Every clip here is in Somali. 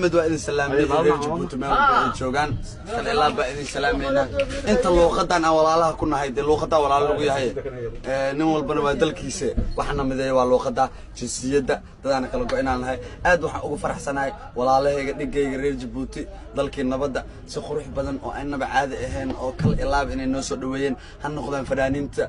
Axmed, waa idin salaamay. Reer Jabuuti meel walba ay joogaan, kal ilaa baa idin salaameynaa. Inta luuqadan aan walaalaha ku nahay, dee luuqadaa walaalo lagu yahay. Nin walbana waa dalkiisa, waxana mideeya waa luuqada, jinsiyadda, dadaana kala go-inaan nahay. Aad waxaan ugu faraxsanahay walaalahayga, dhigayga reer Jabuuti, dalkii nabadda, si qurux badan oo aynaba caadi ahayn oo kal ilaab inay noo soo dhaweeyeen. Ha noqdaan fanaaniinta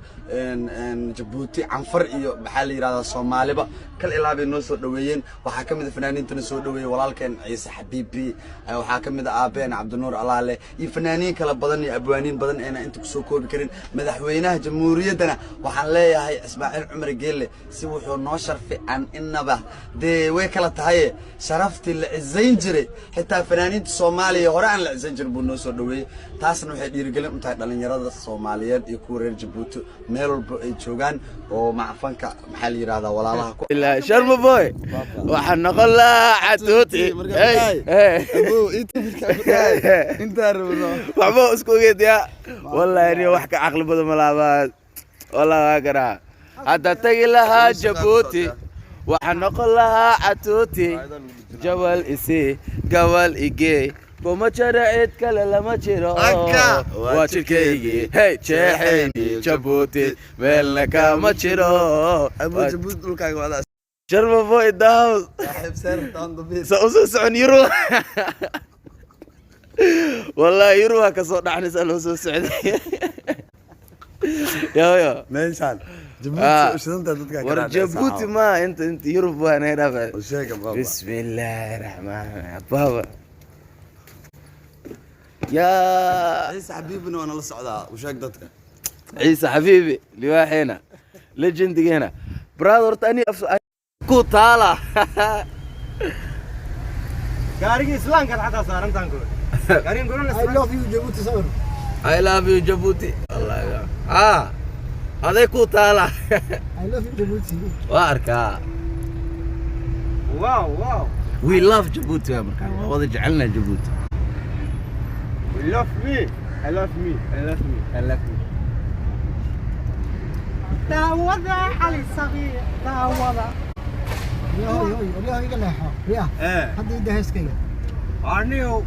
Jabuuti, Canfar iyo maxaa la yidhahdaa Soomaaliba, kal ilaabay noo soo dhaweeyeen. Waxaa ka mid a fanaaniintana soo dhaweeyey walaalkeen Ciise Xabiibi, waxaa ka mid a aabeen Cabdinuur Alaale iyo fanaaniin kala badan iyo abwaaniin badan eena inta kusoo koobi karin. Madaxweynaha jamhuuriyaddana waxaan leeyahay, Ismaaciil Cumar Geelle, si wuxuu noo sharfay aan inaba dee way kala tahaye, sharaftii la cisayn jiray xitaa fanaaniinta Soomaaliya hore aan la cisayn jirin buu noo soo dhaweeyey. Taasna waxay dhiirigelin u tahay dhalinyarada Soomaaliyeed iyo kuwa reer Jabuuti meel walba ay joogaan oo macfanka, maxaa la yidhahdaa, walaalaha ku Sharma Boy, waxaan noqon lahaa catuuti. Intaa rabno. Waxba isku ogeed yaa, wallahi ni wax ka caqli badan malaabaa, wallahi waa garaa. Hadda tagi lahaa Jabuuti, waxaan noqon lahaa catuuti. Jabal isi gabal igee, kuma jiro cid kale, lama jiro. Waa jirkaygii, hey, jeexaygii Jabuuti, meelna kama jiro. Jabuuti dhulkaaga wadaa. Sharma Boy in the house. Saaxiib, seertaan dabiis. Sa usoo socon Yurub, wallahi Yurub waa kasoo dhaxnaysa, loo soo socday yo. Meeshaan Jabuuti u shidanta dadka. War Jabuuti ma inta Yurub waa naga dhaafa. Sheega baba. Bismillaahi raxmaan baba yaa. Ciise Xabiibina waa nala socdaa, u sheeg dadka. Ciise Xabiibi, libaaxeena, legendigeena, brother, horta ani ku taala. Gaarigii islaamkaad xataa saarantaan ko gaarigan golana. I love you Djibouti sawir. I love you Djibouti. Wallahi ah aday ku taala. I love you Djibouti. Waa arkaa. Wow. We love Djibouti, waa markaa waa wada jecelnahay Djibouti. We love me, I love me, I love me, I love me. Daawada Cali Sabiix daawada. Yo yo yo iga leexo. Ya. Eh. Hadda ida heeskayga. Aniyo.